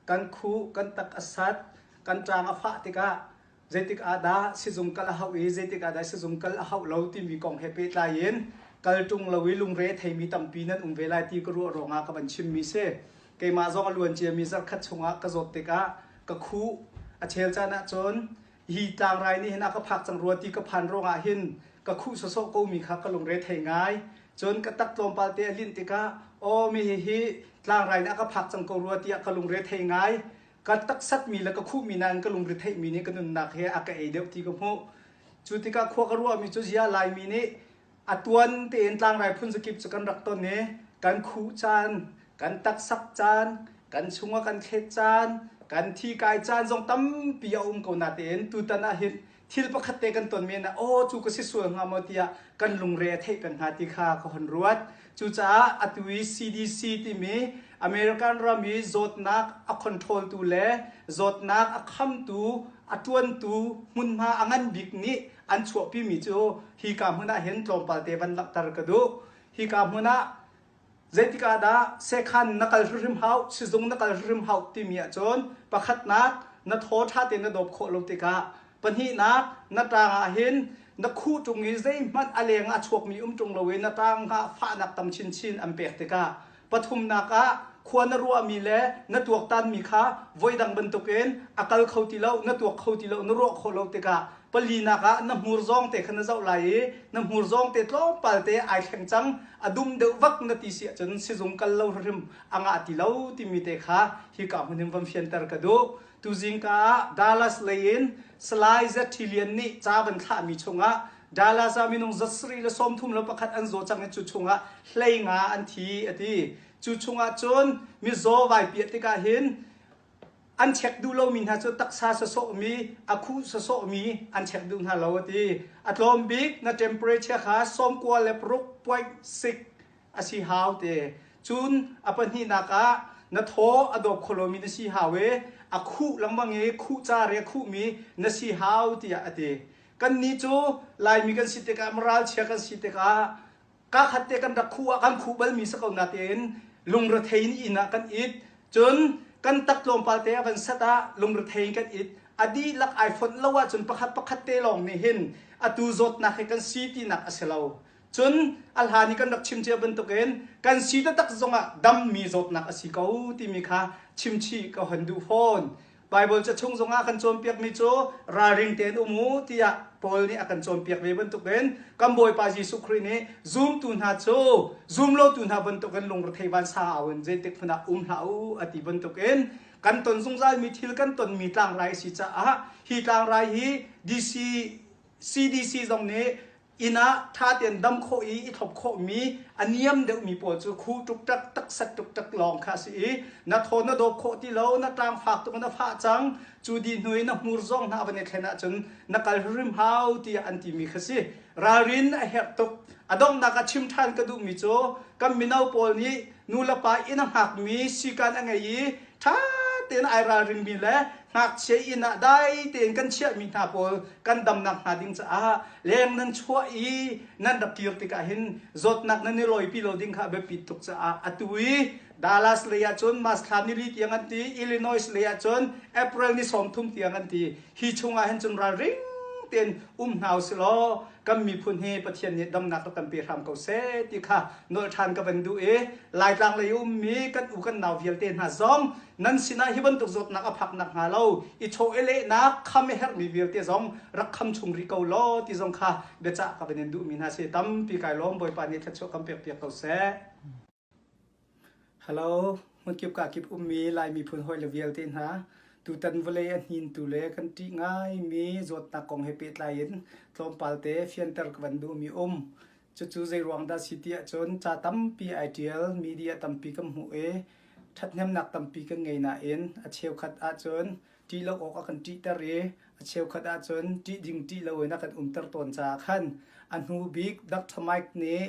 Kan khuh, kan tak a sat, kan ṭaang a fah tikah zeitik ah dah sizung kal a hauh i zeitik ah dah sizung kal a hauh lo timi kong he pehtlai in kal ṭung lo i lungre a theimi tampi nan um ve lai ti ka ruah ruangah ka van chimmi si. Keimah zong a luan ciami zarhkhat chungah ka zawt tikah ka khuh a chel caan ahcun hi tlangrai nih hin a ka phak cang rua ti ka phan ruangah hin ka khuh sawsawh komi kha ka lungre thei ngai. Cun ka tak tlawmpal te a linh tikah aw mi hihi tlangrai nih a ka phak cang ko rua tiah ka lungre thei ngai. Ka taksatmi le ka khuhmi nain ka lungre theihmi nih ka nunnak he a ka ei deuh ti ka hmuh. Cu tikah khua ka ruahmi cu ziah Laimi nih a tuan tein tlangrai phun zakip cu kan rak ton i kan khuh caan, kan taksak caan, kan chungah kan thlet caan, kan thi kai caan zong tampi a um ko natein tutan ah hin thil pakhat te kan ton men ah aw cu ka si sual hnga maw tiah kan lungre a theih peng hnga ti kha ka hon ruat. Cucaah atu i CDC timi American ram i zawtnak a control tu le zawtnak a khamtu a ṭuantu hmunhma a ngan bik nih an chuahpimi cu hika hmun ah hin tlawmpal te van langhter ka duh. Hika hmun ah Zeitik ah dah sekhan na kal hrimhrim hau, sizung na kal hrimhrim hau timi ahcun pakhatnak na thaw ṭha tein na dawp khawh lo tikah, pahnihnak na ṭaang ah hin na khuh ṭung i zeihmanh a leng ah a chuakmi um ṭung lo i na ṭaang ah fahnak tam chinchin an pek tikah, pathumnak ah khua na ruahmi le na tuaktanmi kha voidang bantukin a kal kho ti lo, na tuak kho ti lo, na ruah khawh lo tikah Palinak ah na hmur zawng te kha na zoh lai i na hmur zawng te tlawmpal te ai thleng cang a dum deuh vak na ti si ahcun sizung kal lo hrim a ngah ti lo timi te kha hika hmun hin van fianter ka duh. Tuzing ka ah Dallas lei in Salai ZT Lian nih ca van thlahmi chungah Dallas ah minung zat sarih le 31 an zaw cang i cu chungah 15 an thi a ti. Cu chungah cun mizaw vai piah tikah hin an check duh lomi hna cu taksa sawsawhmi a khuh sawsawhmi an check duh hna lo a ti a tlawm bik na temperature kha 96.6 a si hau te cun a pahnihnak ah na thaw a dawp kho lomi na si hau i a khuh lengmang i khuh ca re khuhmi na si hau tiah a ti kannih cu Laimi kan si tikah ralchia kan si tikah Kakhat te kan rak khuh ah kan khuh balmi si ko natein lungrethei in inn ah kan it. Cun kan tak tlawmpal te a van sat ah lungrethei in kan it. A dihlak ai fonh lo ahcun pakhat pakhat te lawng nih hin atu zawtnak hi kan si tinak a si lo. Cun a hlan i kan rak chim cia bantukin kan si taktak zongah dammi zawtnak a si ko timi kha chimchih ka hon duh fawn. Baibal ca chung zongah a kan cawnpiakmi cu ralring tein um u tiah Paul nih a kan cawnpiak ve bantukin kan Bawipa Jesuh Khrih nih zumtu hna cu zumlotu hna bantukin lungrethei vansang au in zeitik hmanh ah um hlah u a ti bantukin kan ton zungzalmi thil kan tonmi tlangrai a si caah hi tlangrai hi DC CDC zong nih inn ah ṭha tein dam khawh i i thlop khawhmi a niam deuhmi pawl cu khu ṭukṭak taksat ṭukṭak lawng kha a si i na thaw na dawp khawh ti lo na ṭang fak tuk na fah cang cu dih hnu i na hmur zong hna van i thlen ahcun na kal hrim hau tiah an timi kha si ralrin a herh tuk a donghnak ah chim ṭhan ka duhmi cu kan mino pawl nih nu le pa inn a hngakmi sikan a ngei i ṭha tein ai ralringmi le ngakchia inn ah dai tein kan chiahmi hna pawl kan damnak hnga ding caah leng nan chuah i nan rak kir tikah hin zawtnak nan i lawipi lo ding kha a biapit tuk caah atu i Dallas lei ah cun March thla nili tiang an ti Illinois lei ah cun April ni 30 tiang an ti hi chungah hin cun ralring tein um hna usilaw kan miphun hi Pathian nih damnak rak kan pe hram ko seh ti kha nolh ṭhan ka van duh i Laitlang lei ummi kan u kan nau vialte hna zong nan sinah hi bantuk zawtnak a phak nak hnga lo i chaw i lehnak kham i herhmi vialte zong rak kham chung rih ko law ti zong kha biacah ka van in duhmi hna si tampi kai lawm Bawipa nih thluachuah kan pek piak ko seh. Hello, hmunkip kakip ummi Lai miphun hawile vialte hna, tutan vawlei a hnintu le kan ṭih ngaimi zawtnak kong he pehtlai in tlawmpal te fianter ka van duhmi um. Cucu zeiruang dah si ti ahcun ca tampi ai ṭial, media tampi kan hmuh i ṭhathnemnak tampi kan ngei nain a cheukhat ahcun ṭih lo awk a kan ṭihter i a cheukhat ahcun ṭih ding ṭih loin a kan umter tawn caah khan a hnu bik Dr. Mike nih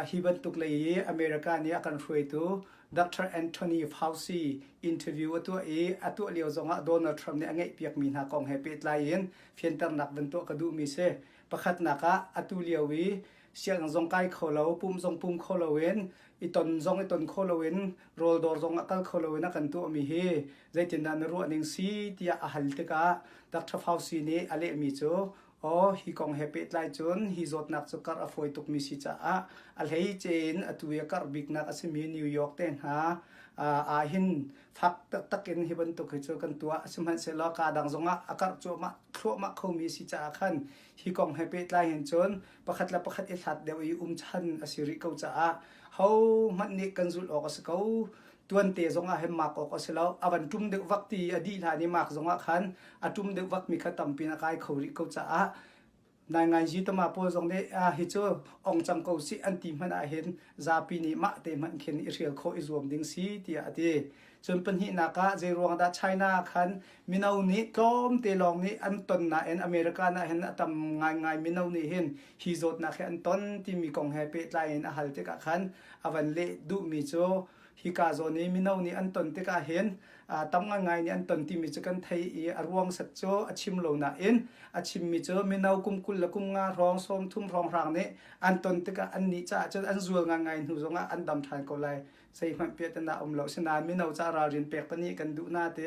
Hi bantuk lei i America nih a kan hruaitu Dr. Anthony Fauci interview a tuah i a tuah lio zongah Donald Trump nih a ngeihpiakmi hna kong he pehtlai in fianternak van tuah ka duhmi si. Pakhatnak ah atu lio i Sianginn zong kai kho lo, pum zong pum kho loin, i ton zong i ton kho loin, rawldawr zong ah kal kho loin a kan tuahmi hi zeitindah na ruah ning si tiah a hal tikah Dr. Fauci nih a lehmi cu aw hi kong he pehtlai cun hi zawtnak cu karh a fawi tukmi si caah a hleice in atu i a karh biknak a simi New York te hna ah hin fak taktak in hi bantuk hi cu kan tuah. Sihmanhsehlaw kaa dang zongah a karh cuahmah thluahmah khomi si caah khan hi kong he pehtlai hin cun pakhat le pakhat i hlat deuh i um chan a si rih ko caah hohmanh nih kan zulh awk a si ko. Tuante zongah hin mak awk a si lo. A van ṭum deuh vak ti a dih hlan i mak zongah khan a ṭum deuh vakmi kha tampi in a kai kho rih ko caah nainganzi tama pawl zong nih ah hi cu ong cang ko sih an ti hmanh ah hin zapi nih mah te hmanh khin i hrial khawh i zuam ding si tiah a ti. Cun pahnihnak ah zeiruang dah China khan mino nih tlawmte lawng nih an ton nain America ah hin a tam ngaingai mino nih hin hi zawtnak hi an ton timi kong he pehtlai in a hal tikah khan a van leh duhmi cu hika zawn i mino nih an ton tikah hin tam ngaingai nih an ton timi cu kan thei i a ruang set cu a chim lo nain a chimmi cu mino kum 20 le kum nga hrawng 30 hrawnghrang nih an ton tikah annih caah cun an zual ngaingai hnu zongah an dam ṭhan ko lai. Zeihmanh piahtana um lo. Sinain mino ca ralrin pek pahnih kan duh na ti.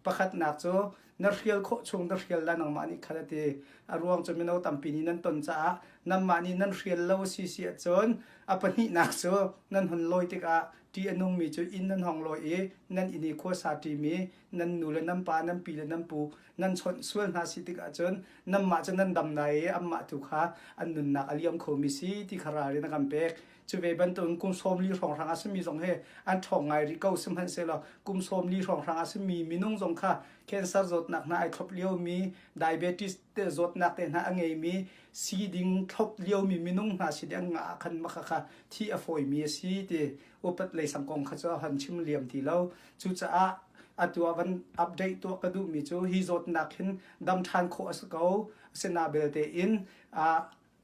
Pakhatnak cu na hrial khawh chung na hrial la nangmah nih khat a ti. A ruang cu mino tampi nih nan ton caah nanmah nih nan hrial lo si si ahcun a pahnihnak cu nan hun lawi tikah ṭih a nungmi cu inn nan hong lawi i nan inn i khuasa ṭimi nan nu le nan pa nan pi le nan pu nan chawnh sual hna si tikah cun nanmah cu nan dam lai i anmah tu kha an nunnak a liam khomi si ti kha ralrin a kan pek. Cu ve bantukin kum 40 hrawnghrang a simi zong hi an ṭhawng ngai rih ko. Sihmanhsehlaw kum 40 hrawnghrang a simi minung zong kha cancer zawtnak hna ai thlop liomi, diabetes te zawtnak te hna a ngeimi, sii ding thlop liomi minung hna si ding ngah ah khan mah kha thi a fawimi a si ti upat lei sang kong kha cu a hon chim liam ti lo. Cucaah atu ah van update tuah ka duhmi cu hi zawtnak hin dam ṭhan khawh a si ko. Asina belte in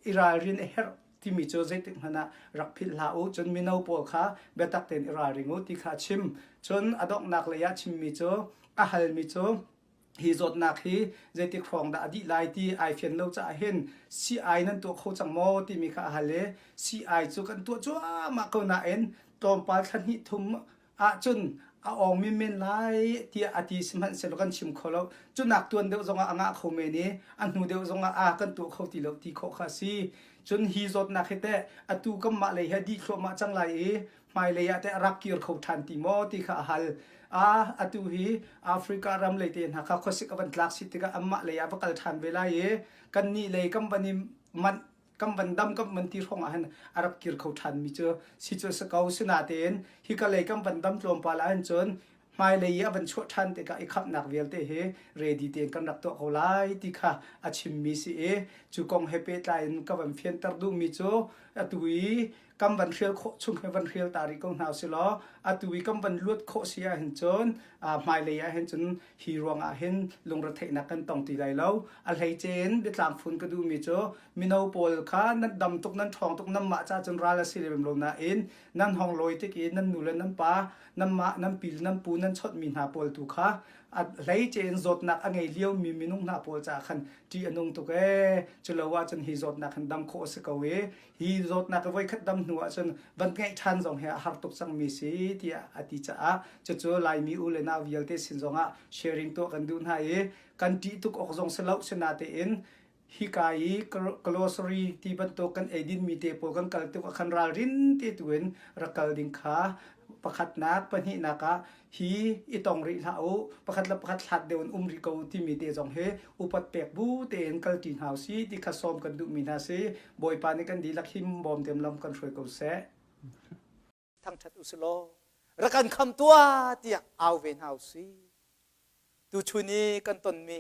i ralrin a herh timi cu zeitik hmanh ah rak philh hlah u. Cun mino pawl kha biatak tein i ralring u ti kha a chim. Cun a donghnak lei ah chimmi cu a halmi cu hi zawtnak hi zeitik hrawng dah a dih lai ti ai fian lo caah hin sii-ai nan tuah kho cang maw timi kha a hal i sii-ai cu kan tuah cuahmah ko nain tlawmpal thla hnih thum ahcun a awng menmen lai tiah a ti sihmanhsehlaw kan chim kho lo. Cunak tuan deuh zongah a ngah kho men i a hnu deuh zongah a kan tuah kho ti lo ti khawh kha a si. Cun hi zawtnak hi teh atu kanmah lei hi a dih thluahmah cang lai i hmailei ah teh a rak kir kho ṭhan ti maw ti kha a hal. A atu hi Africa ram lei te hna kha khuasik a van tlak si tikah anmah lei ah va kal ṭhan ve lai i kannih lei kan van i manh kan van dam kan van ti hrawng ah hin a rak kir kho ṭhan mi cu si cu si ko. Sinatein hika lei kan van dam tlawmpal ah hin cun hmailei i a van chuah ṭhan tikah i khamhnak vialte hi ready tein kan rak tuah ko lai ti kha a chimmi si i cu kong he pehtlai in ka van fianter duhmi cu atu i kan van hrial khawh chung hi van hrial ta rih ko hna usih law atu i kan van luat khawh si ahhin cun hmailei ahhin cun hi ruangah hin lungretheihnak kan tong ti lai lo. A hleice in biatlang fun ka duhmi cu mino pawl kha nan dam tuk nan ṭhawng tuk nanmah ca cun ral a si lem lo nain nan hong lawi tik i nan nu le nan pa nanmah nan pi le nan pu nan chawnhmi hna pawl tu kha a hleice in zawtnak a ngei liomi minung hna pawl caah khan ṭih a nung tuk ee. Culo ahcun hi zawtnak hin dam khawh a si ko i hi zawtnak voikhat dam hnu ahcun van ngeih ṭhan zong hi a har tuk cangmi si tiah a ti caah cucu Laimi u le nau vialte sin zongah sharing tuah kan duh hna i kan ṭih tuk awk zong si lo sinatein hika i grocery ti bantuk kan eidinmi te pawl kan kal tuk ah khan ralrin te tuin rak kal ding kha pakhatnak pahnihnak ah hi i tong rih hlah u pakhat le pakhat hlat deuh in um rih ko timi te zong hi upat pek bu tein kalṭi hna usih ti kha sawm kan duhmi hna si. Bawipa nih kan dihlak him bawm tem lam kan hruai ko seh. Thangṭhat u law rak kan kham tuah tiah au ve hna usih. Tuchun i kan tonmi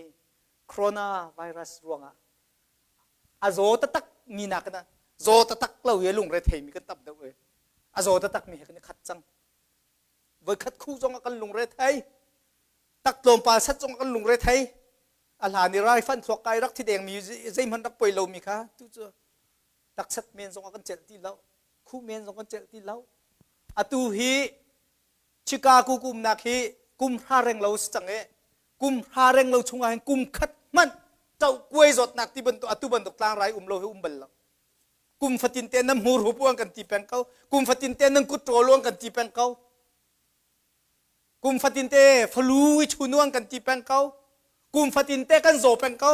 coronavirus ruangah a zaw taktak mi nakin zaw taktak lo i lungre theimi kan tam deuh i a zaw taktak mi he kan i khat cang. Voikhat khuh zong ah kan lungre thei. Tak tlawmpal sat zong ah kan lungre thei. A hlan i raifanh thluak kai rak thi dengmi zeihmanh rak poi lomi kha tu cu takchat men zong ah kan celh ti lo. Khuh men zong kan celh ti lo. Atu hi Chicago kumnak hi kum hra reng lo si cang i kum hra reng lo chungah hin kum khat hmanh tohkuai zawtnak ti bantuk atu bantuk tlangrai um lo hi um bal lo. Kum fatin te nan hmur hup uang kan ti peng ko. Kum fatin te nan kut ṭawl uang kan ti peng ko. Kum fatin te falu i chun uang kan ti peng ko. Kum fatin te kan zaw peng ko.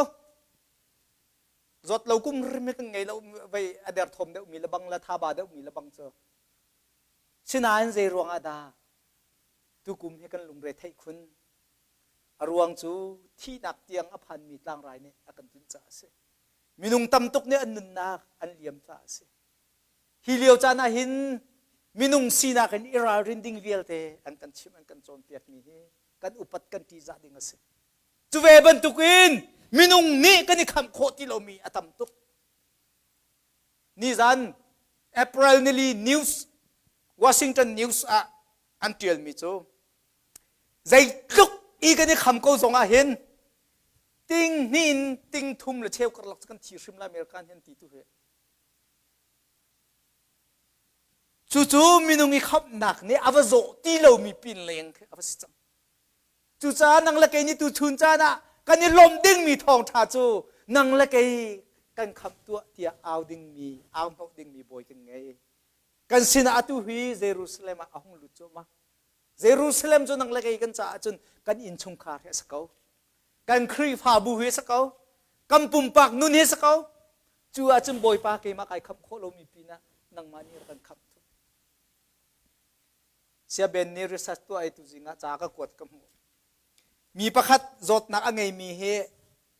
Zawt lo kum rim kan ngei lo vei a derthawm deuh mi le bang le thaba deuh mi le bang cu. Sinain zei ruang ah dah tukum hi kan lungre theih khun? A ruang cu thihnak tiang a phanmi tlangrai nih a kan tlunh caah a si. Minung tam tuk nih an nunnak an liam caah a si. Hi lio caan ah hin minung sinak in i ralrin ding vialte an kan chimh an kan cawnpiakmi hi kan upat kan ṭihzah ding a si. Cu ve bantukin minung nih kan i khamh khawh ti lomi a tam tuk. Nizan April nili news Washington News ah an ṭialmi cu zeitluk i kan i kham ko zong ah hin ting hnih in ting thum le cheu karlak cu kan thi hrim lai American hin ti tu hi. Cucu minung i khamhnak nih a va zawh ti lomi pin leng khi a va si cang. Cucaah nang le kei nih tuchun caan ah kan i lawmh dingmi thawngṭha cu nang le kei kan khamh tuah tiah au dingmi, au hnawh dingmi bawi kan ngei. Kan sinah atu hi Jerusalem ah a hung lut cuahmah. Jerusalem cu nang le kei kan caah cun kan innchungkhar hi a si ko. Kan Khrihfabu hi a si ko. Kan pumpak nun hi a si ko. Cu ahcun Bawipa keimah kai khamh khawh lomi pinah nangmah nih rak kan khamh. Siaben nih research tuah i tuzing ah ca ka kuat ka hmuh. Mi pakhat zawtnak a ngeimi hi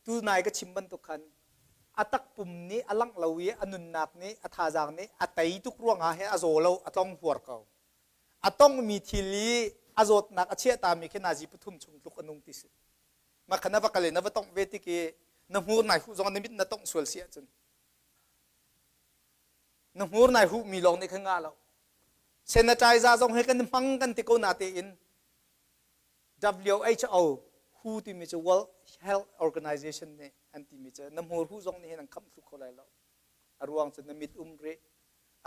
tunai ka chim bantuk khan a takpum nih a langh lo i a nunnak nih a thazaang nih a tei tuk ruangah hin a zaw lo a tlong huar ko. A tongmi thil i a zawtnak a chiahtami khi nazi pathum chung tluk a nung ti si. Mah kha na va kal i na va tongh ve tik i na hmur nai huh zong na mit na tongh sual si ahcun na hmur nai huhmi lawng nih khan ngah lo. Sanitizer zong hi kan hmang kan ti ko na tein WHO WHO timi cu World Health Organization nih an timi cu na hmur huh zong nih hin an khamh thlu kho lai lo. A ruang cu na mit um rih,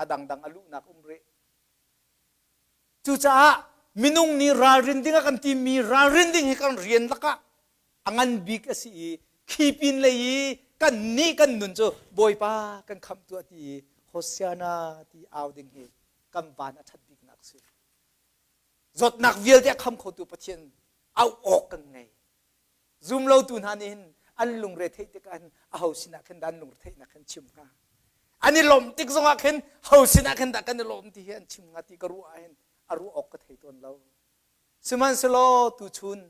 a dangdang a luhnak um rih. Cucaah minung nih ralrin ding a kan timi ralrin ding hi kan rian lakah a ngan bik a si i khi pin lei i kan nih kan nun cu Bawipa kan khamh tuah ti i Hosiana ti au ding hi kan van a ṭhat biknak a si. Zawtnak vialte a kham khotu Pathian auh awk kan ngei. Zumlotu hna nih hin an lungre theih tikah hin aho sinah khin dah an lungre theihnak khin chim hnga? An i lawmh tik zongah khin ho sinah khin dah kan i lawm ti hi an chim hnga ti ka ruah ah hin a ruah awk ka thei tawn lo. Sihmanhsehlaw tuchun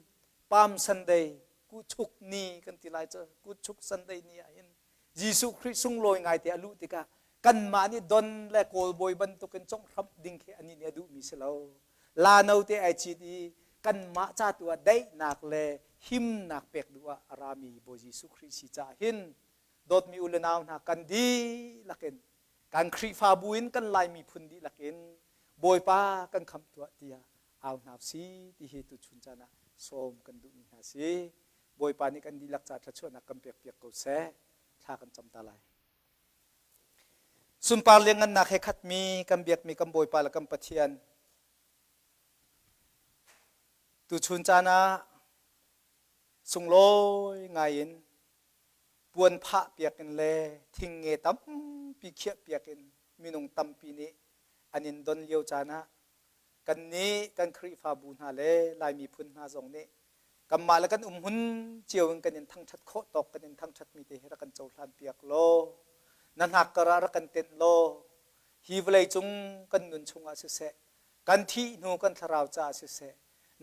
Palm Sunday kuchuk ni kan ti lai cu kuchuk Sunday ni ah hin Jesuh Khrih sunglawi ngaite a luh tikah kanmah nih don le kawlbawi bantukin conghhramh ding khi anih nih a duhmi si lo. La note ai cit i kanmah ca tu ah daihnak le himnak pek duh ah a rami Bawi Jesuh Khrih si caah hin dawtmi u le nau hna kan dihlak in kan Khrihfabu in kan Lai miphun dihlak in Bawipa kan khamh tuah tiah au hna si ti hi tuchun caan ah sawm kan duhmi hna si. Bawipa nih kan dihlak ca thluachuahnak kan pekpiak ko seh. Thla kan cam ta lai. Sunpar lianngannak he khatmi kan biakmi kan Bawipa le kan Pathian tuchun caan ah sunglawi ngai in puan phah piak in le thing nge tampi khiah piak in minung tampi nih an in don lio caan ah kannih kan Khrihfabu hna le Lai miphun hna zong nih kanmah le kan umhmun cio in kan in thangṭhat khawh tawk kan in thangṭhatmi te hi rak kan cohlan piak law na hnakkar ah rak kan tenh law hi vawlei cung kan nun chungah siseh kan thih hnu kan thlarau caah siseh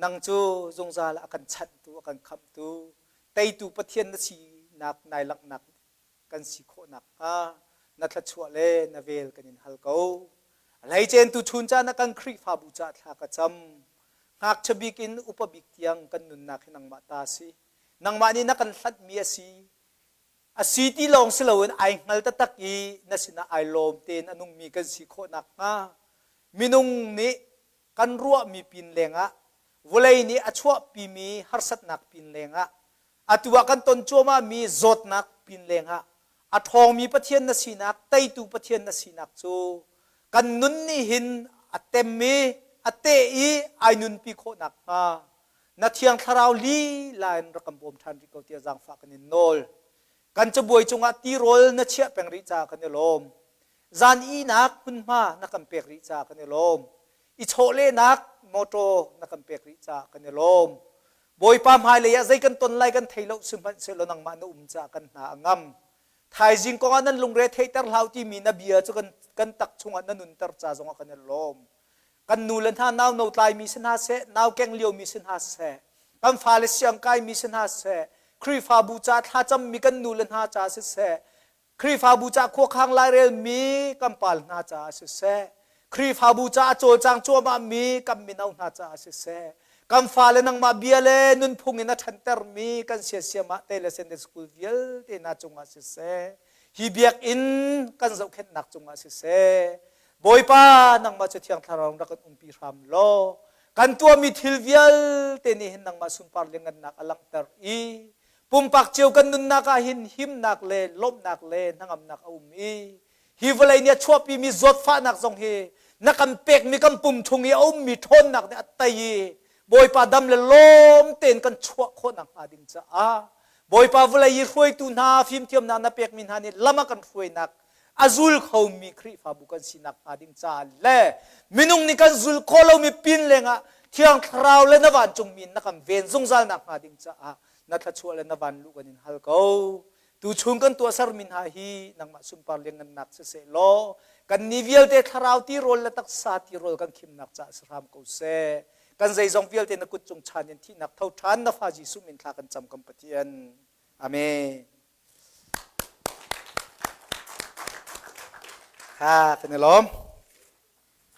nang cu zungzal a kan chanhtu a kan khamhtu teitu Pathian na sinak nai langhnak kan si khawh nakhnga na thluachuah le na vel kan in hal ko. Hleicen tu chun caan ah kan Khrihfabu caah thla ka cam. Ngakchia bik in upa bik tiang kan nunnak hi nangmah ta a si. Nangmah nih na kan hlanhmi a si. A si ti lawng si loin ai hngal taktak i na sinah ai lawm tein a nungmi kan si khawh nakhnga minung nih kan ruahmi pin lengah vawlei nih a chuahpimi harsatnak pin lengah atu ah kan ton cuahmahmi zawtnak pin lengah a ṭhawngmi Pathian na sinak, teitu Pathian na sinak cu kan nun nih hin a tem i a teh i ai nunpi khawh nakhnga na Thiang Thlarau lila in rak kan bawm ṭhan rih ko tiah zaangfah kan in nawl. Kan cabuai cungah tirawl na chiah peng rih caah kan i lawm. Zan ihnak hmunhma na kan pek rih caah kan i lawm. I chawhlehnak mawṭaw na kan pek rih caah kan i lawm. Bawipa hmailei ah zei kan ton lai kan thei lo sihmanhsehlaw nangmah na um caah kan hna a ngam. Thaizing kong ah nan lungre theihter hlah u timi na bia cu kan, kan tak chungah na nunter ca zongah kan i lawm. Kan nu le hna nau no tlaimi si hna seh, nau keng liomi si hna seh, kan fale siang kaimi si hna seh, Khrihfabu ca thlacammi kan nu le hna ca siseh, Khrihfabu ca khuakhang lairelmi kan pal hna caah siseh, Khrihfabu caah cawlcang cuahmahmi kan mino hna caah siseh, kan fale nangmah bia le nunphung in a ṭhantermi kan siasiamah te le Sunday School vialte hna cungah siseh, hi biakinn kan zohkhenhnak cungah siseh, Bawipa nangmah cu Thiang Thlarau rak kan umpi hram law, kan tuahmi thil vialte nih hin nangmah sunpar le ngannak a langhter i Pumpak cio kan nunnak ah hin himnak le lawmhnak le hnangamnak a um i hi vawlei nih a chuahpimi zawtfahnak zong hi na kan pekmi kan pum chung i a ummi ṭhawnnak nih a tei i Bawipa dam le lawm tein kan chuah khawh nakhnga ding caah Bawipa vawlei i hruaitu hna fimthiamnak na pekmi hna nih lam a kan hruainak a zul khomi Khrihfabu kan sinak hnga ding caah le minung nih kan zul khawh lomi pin lengah Thiang Thlarau le na vancungmi na kan ven zungzal nak hnga ding caah na thluachuah le na vanluh kan in hal ko. Tuchun kan tuahsermi hna hi nangmah sunpar lianngannak siseh law kan ni vialte thlarau tirawl le taksa tirawl kan khimnak caah si hram ko seh. Kan zeizong vialte na kut cung chan in thihnak tho ṭhan na fa Jesuh min thla kan cam kan Pathian. Amen. Ha kan i lawm.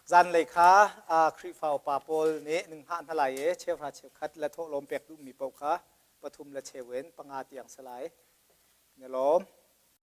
Zanlei kha Khrihfa upa pawl nih ning hngah hna lai i cheuhra cheukhat le thawhlawm pek duhmi paoh kha pathum le cheu in panga tiang si lai. Kan i lawm.